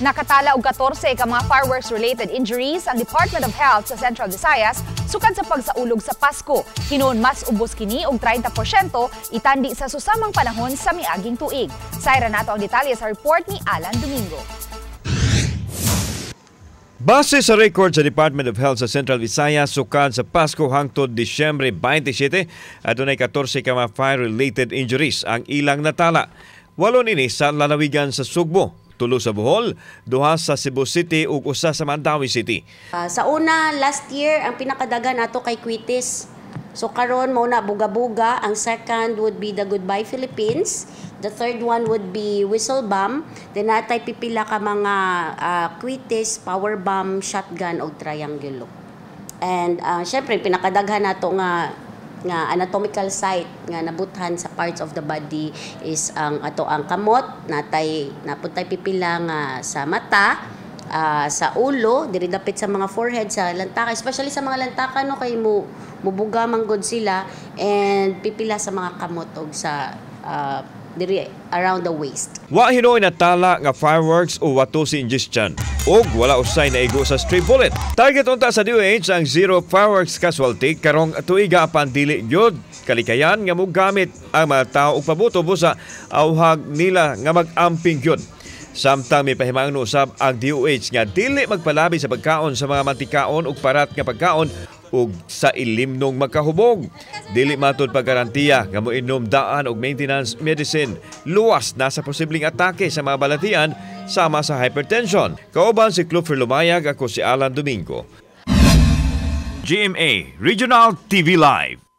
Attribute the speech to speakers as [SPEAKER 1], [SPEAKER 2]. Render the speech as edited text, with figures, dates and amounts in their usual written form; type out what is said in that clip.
[SPEAKER 1] Nakatala og 14 ka mga fireworks-related injuries ang Department of Health sa Central Visayas sukad sa pagsaulog sa Pasko. Hinuon mas ubos kini og 30% itandi sa susamang panahon sa miaging tuig. Sayra nato ang detalye sa report ni Alan Domingo.
[SPEAKER 2] Base sa record sa Department of Health sa Central Visayas, sukad sa Pasko hangtod Disyembre 27, adunay 14 ka mga fire-related injuries ang ilang natala. 8 nini sa lalawigan sa Sugbo, 3 sa Bohol, 2 sa Cebu City ug 1 sa Mandaue City.
[SPEAKER 3] Sa una, last year, ang pinakadagan nato kay Quitis. So karon mao na buga-buga, ang second would be the Goodbye Philippines. The third one would be Whistle Bomb. Then natay pipila ka mga Quitis, Power Bomb, Shotgun og Triangulo. And syempre pinakadaghan nato nga anatomical site nga nabuthan sa parts of the body is ang ato ang kamot, natay napuntay pipila nga sa mata, sa ulo, diri dapit sa mga forehead, sa lantaka, especially sa mga lantaka, no, kay mo mubuga man gud sila, and pipila sa mga kamot og sa diri around the waist.
[SPEAKER 2] Wa hinuoy natala nga fireworks o wato si ingestion ug wala usay naigo sa stray bullet. Target unta sa DOH ang zero fireworks casualty karong tuiga, apan dili gyud kalikayan nga mogamit ang mga tao og pabuto busa awhag nila nga mag-amping gyud. Samtang may pahimangno usab ang DOH nga dili magpalabi sa pagkaon sa mga mantikaon ug parat nga pagkaon ug sa ilimnong magkahubog. Dili matud paggarantiya nga moinom daan og maintenance medicine luwas na sa posibleng atake sa mga balatian sama sa hypertension. Kauban si Clover Lumayag, ako si Alan Domingo. GMA Regional TV Live.